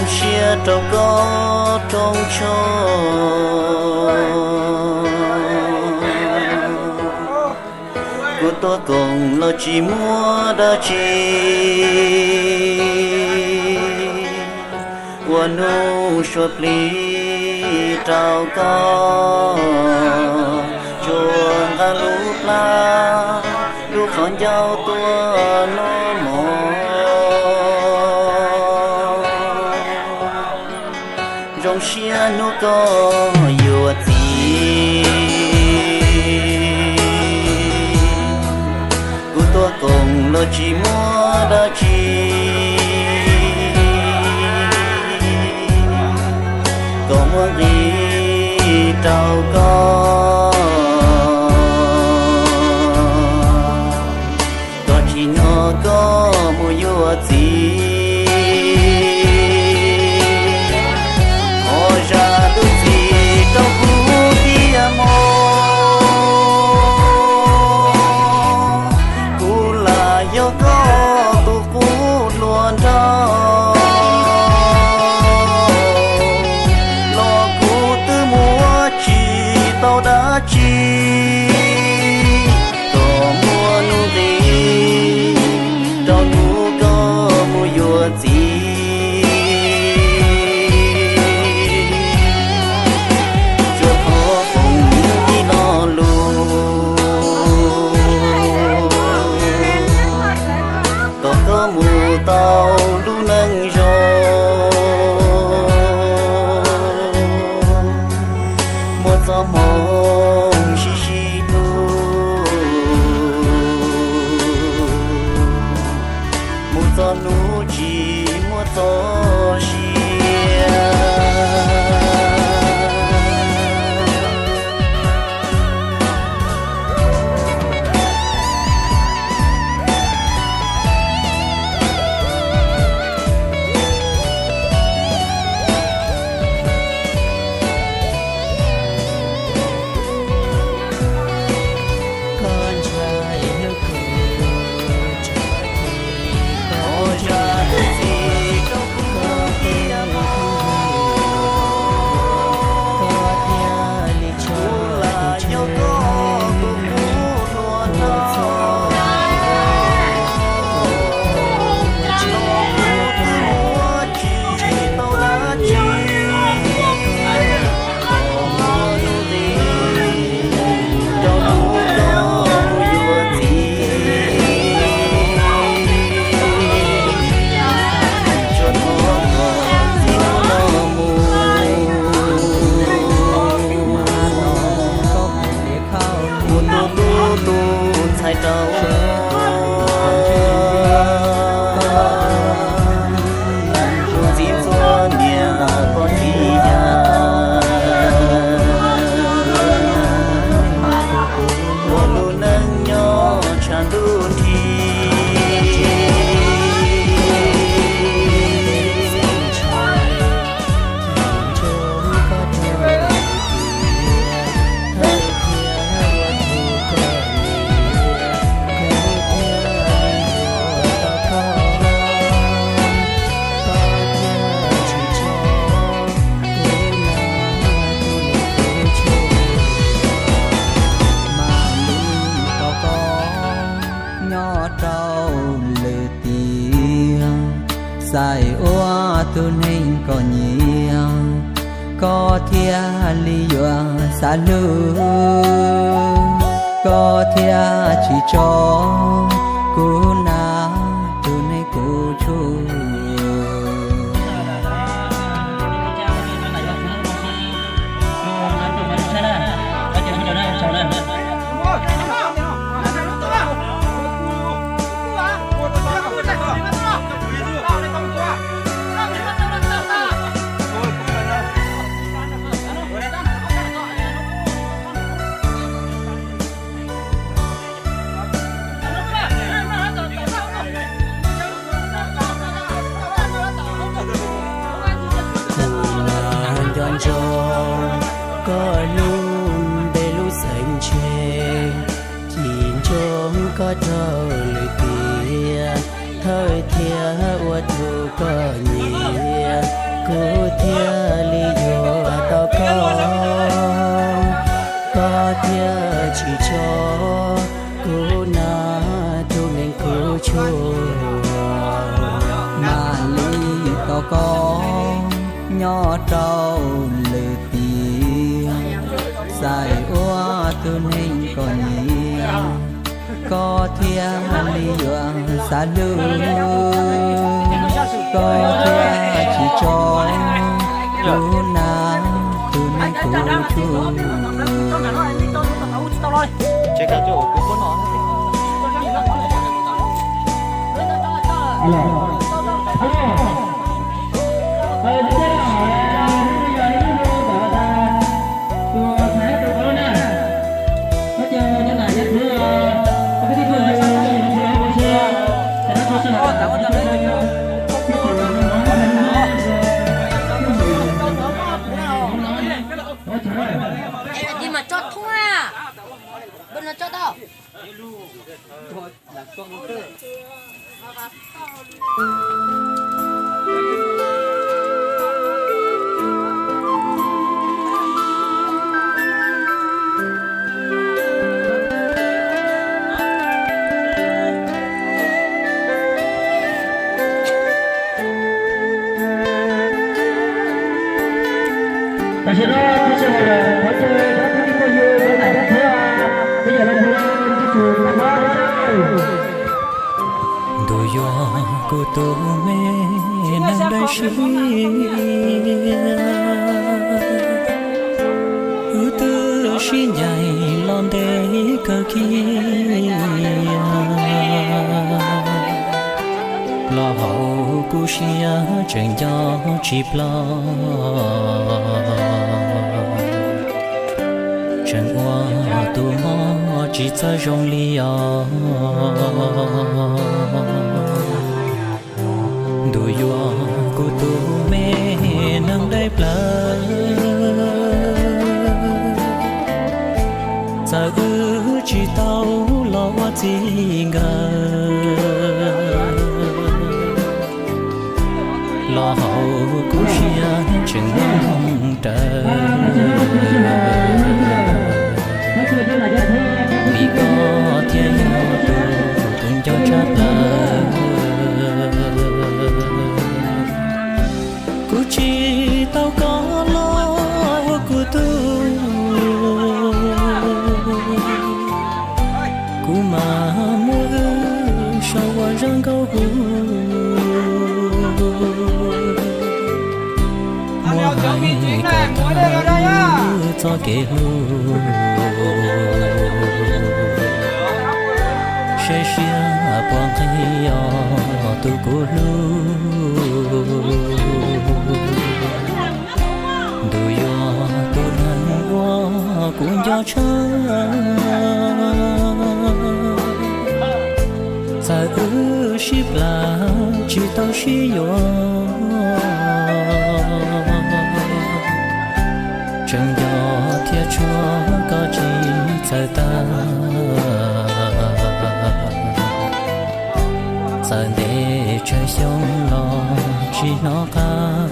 Siab rau koj rooj tshoob, kuv tuaj koom los tsis muaj dab tsi, ua hnub suav plig rau koj, tsuas nqa lub plab lub qhov ncauj tuaj noj mov. Zoo siab hnub koj yuav txiv, kuv tuaj koom los tsis muaj dab tsi, kom muaj nqis rau koj, kom tsim nyog koj mus yuav txiv. Qhov zaj lub txim rau kuv thiaj mob, kuv lam yog koj tus qub hluas nraug, los kuv twb muab tsis tau dab tsi, kom muaj nuj nqis rau hnub koj mus yuav txiv. Tsuas thov foom ib lo lus kom koj mus tau lub neej zoo, muaj txoj hmoo sib sib hlub, mus txog hnub tsis muaj txoj sia. Mus tus tub tus ntxhais rau txiv txhua niam pog txiv yawg, ua lub neej nyob tshav ntuj nrig. Nyob rau lwm tiam, xaiv ua tus neeg koj nyiam, koj thiaj li yuav xav hlub, koj thiaj tsis tso kuv na, tus neeg kuv tshua. Kuv mas nco ntsoov koj lub npe lub xeem ntse, cim ntsoov koj rau lwm tiam, thawj thiab ua tus koj nyiam. Kuv thiaj li yuav tau koj, koj thiaj tsis tso kuv na, tus neeg kuv tshua. Mam li tau koj nyob rau lwm tiam, txawm ua tus neeg koj nyiam, koj thiaj li yuav xav hlub, koj thiaj tsis tso kuv na, tus neeg kuv tshua. Nim mas tso thoob a, npawg no tso tau. Tam sim no kuv tsis hais lawm, qhov chaw cov kwv tij phooj ywg cov nam cov txiv, peb yog los mus tus tsum tus qab. Ntuj yuav kuv tus me neeg dawb siab, wb twb sib ncaim los ntev kawg kiag, los hauv kuv siab tseem nco tsis ploj, tseem ua tus mob tsis txawj zoo li os. Ntuj yuav kuv tus me neeg dawb plaws, txawm wb tsis tau los ua txij nkawm, los hauv kuv siab tseem nyob raws, vim koj thiaj yog tus kuv nco tshaj plaws. Kuv tsis tau koj los ua kuv tug, kuv mam muab wb sau ua zaj nkauj hu, muab hais kom tag wb txoj kev hlub, saib siab puas nqig os tus kuv hlub. Ntuj yuav tus neeg uas kuv nco tshaj, txawm wb sib plam tsis tau sib yuav, tseem nco thiab tshuav koj tsis txawj tag, txawm ntev tsawg xyoo los tsis hnov qab.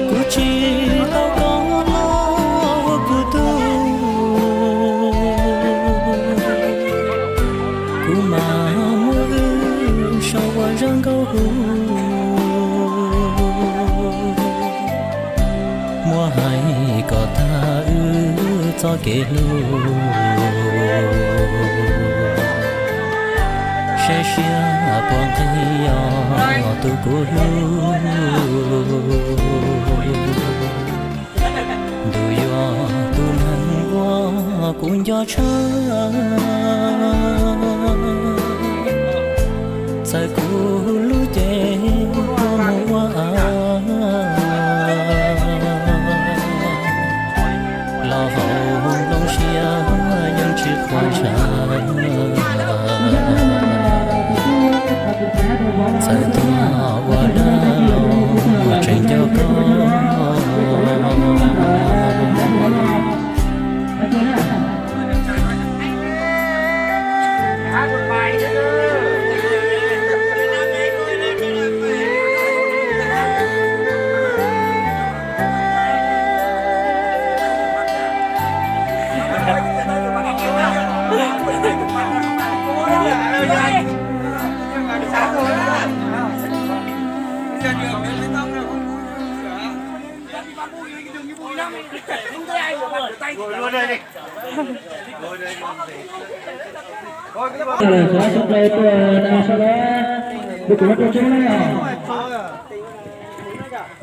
Kuv tsis tau koj los ua kuv tug, kuv mam muab wb sau ua zaj nkauj hu, muab hais kom tag wb txoj kev hlub. Saib siab puas nqig os tus kuv hlub, ntuj yuav tus neeg uas kuv nco tshaj, txawm kuv lub cev tuaj mus ua av, los hauv nplooj siab yeej tsis quaj ntshav. Txawm tuag ua dab los tseem nco koj.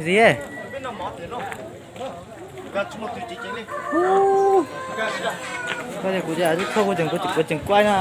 Zi, koj tias kuv tias kuv tseem kuv tseem kuaj no.